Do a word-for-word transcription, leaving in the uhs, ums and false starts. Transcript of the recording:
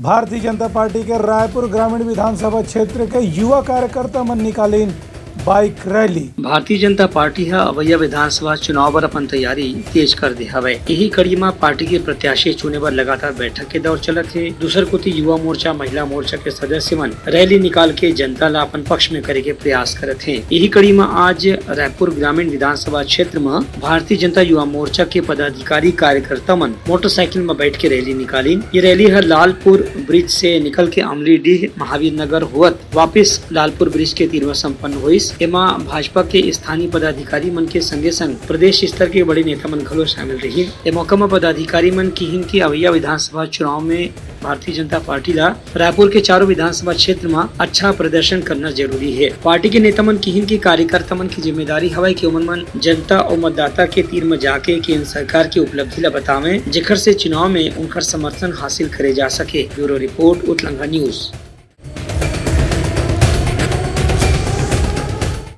Bharatiya Janata party के रायपुर ग्रामीण विधानसभा क्षेत्र के युवा कार्यकर्ता मन निकालिन bike rally. Bharatiya Janata party ह अवइया विधानसभा चुनाव बर अपन तैयारी तेज कर दे हवय। इही कड़ी म पार्टी के प्रत्याशी चुने बर लगातार बैठक के दौर चलत हे। दूसर कोति युवा मोर्चा, महिला मोर्चा के सदस्य मन रैली निकाल के जनता ला अपन पक्ष में करे के प्रयास करत हे। इही कड़ी म आज रायपुर ग्रामीण विधानसभा क्षेत्र म भारतीय जनता युवा मोर्चा के पदाधिकारी कार्यकर्ता मन मोटरसाइकिल म बैठ के रैली निकालिन। ये रैली ह लालपुर ब्रिज से निकल के अमलीडीह महावीर नगर होवत वापिस लालपुर ब्रिज के तीर म संपन्न होइस। एमा भाजपा के स्थानीय पदाधिकारी मन के संगे संग प्रदेश स्तर के बड़े नेता मन घलो शामिल रहिन। ए मौका म पदाधिकारी मन किहिन कि अवइया विधानसभा चुनाव में भारतीय जनता पार्टी ला रायपुर के चारों विधानसभा क्षेत्र म अच्छा प्रदर्शन करना जरूरी हे। पार्टी के नेता मन किहिन कि कार्यकर्ता मन की जिम्मेदारी हवय कि ओमन मन जनता अउ मतदाता के तीर म जाके केंद्र सरकार की उपलब्धि ला बतावें, जेखर से चुनाव में उनकर समर्थन हासिल करे जा सके। Bureau report, Utlangha news.